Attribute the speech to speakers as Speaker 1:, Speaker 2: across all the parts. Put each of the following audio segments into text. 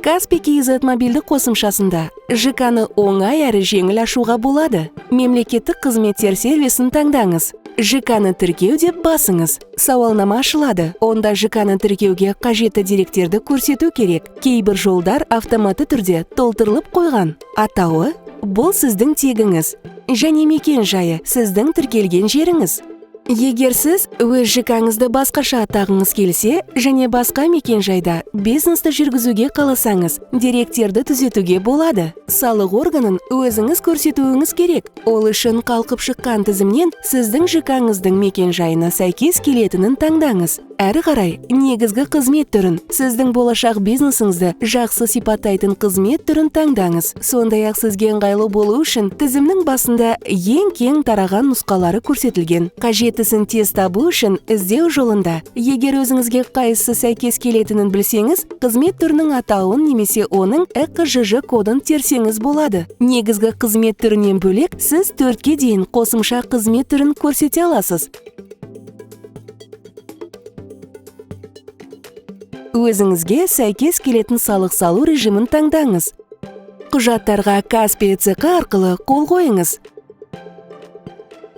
Speaker 1: Kaspi KZ мобильді қосымшасында ЖК-ны оңай әрі жеңіл ашуға болады. Мемлекеттік қызметтер сервисін таңдаңыз. ЖК-ны тіркеу деп басыңыз. Сауалнама ашылады. Онда ЖК-ны тіркеуге қажетті деректерді көрсету керек. Кейбір жолдар автоматты түрде толтырылып қойған. Атауы – бұл сіздің тегіңіз. Және мекен жайы – сіздің тіркелген жеріңіз. Егер сіз өз ЖК-ңызды басқаша атағыңыз келсе және басқа мекенжайда бизнесті жүргізуге қаласаңыз, деректерді түзетуге болады. Салық органын өзіңіз көрсетуіңіз керек. Ол үшін қалқып шыққан тізімнен сіздің ЖК-ңыздың мекенжайына сәйкес келетінін таңдаңыз. Әрі қарай негізгі қызмет түрін, сіздің болашақ бизнесіңізді жақсы сипаттайтын қызмет түрін таңдаңыз. Сондай-ақ сізге ыңғайлы болу үшін тізімнің басында ең кең тараған нұсқалары көрсетілген. Қажеттісін тез табу үшін іздеу жолында, егер өзіңізге қайсысы сәйкес келетінін білсеңіз, қызмет түрінің атауын немесе оның ЭҚЖЖ кодын терсеңіз болады. Негізгі қызмет түрінен бөлек, сіз 4-ке дейін қосымша қызмет түрін көрсете аласыз. Өзіңізге сәйкес келетін салық салу режимін таңдаңыз. Құжаттарға Kaspi ЭЦҚ арқылы қол қойыңыз.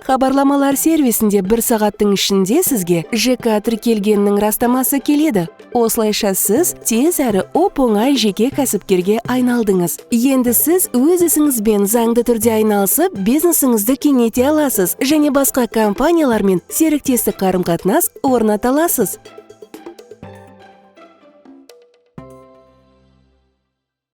Speaker 1: Хабарламалар сервисінде бір сағаттың ішінде сізге ЖК тіркелгенінің растамасы келеді. Осылайша сіз тез әрі оп-оңай жеке кәсіпкерге айналдыңыз. Енді сіз өз ісіңізбен заңды түрде айналысып, бизнесіңізді кеңейте аласыз және басқа компаниялармен серіктестік қарым-қатынас орната аласыз.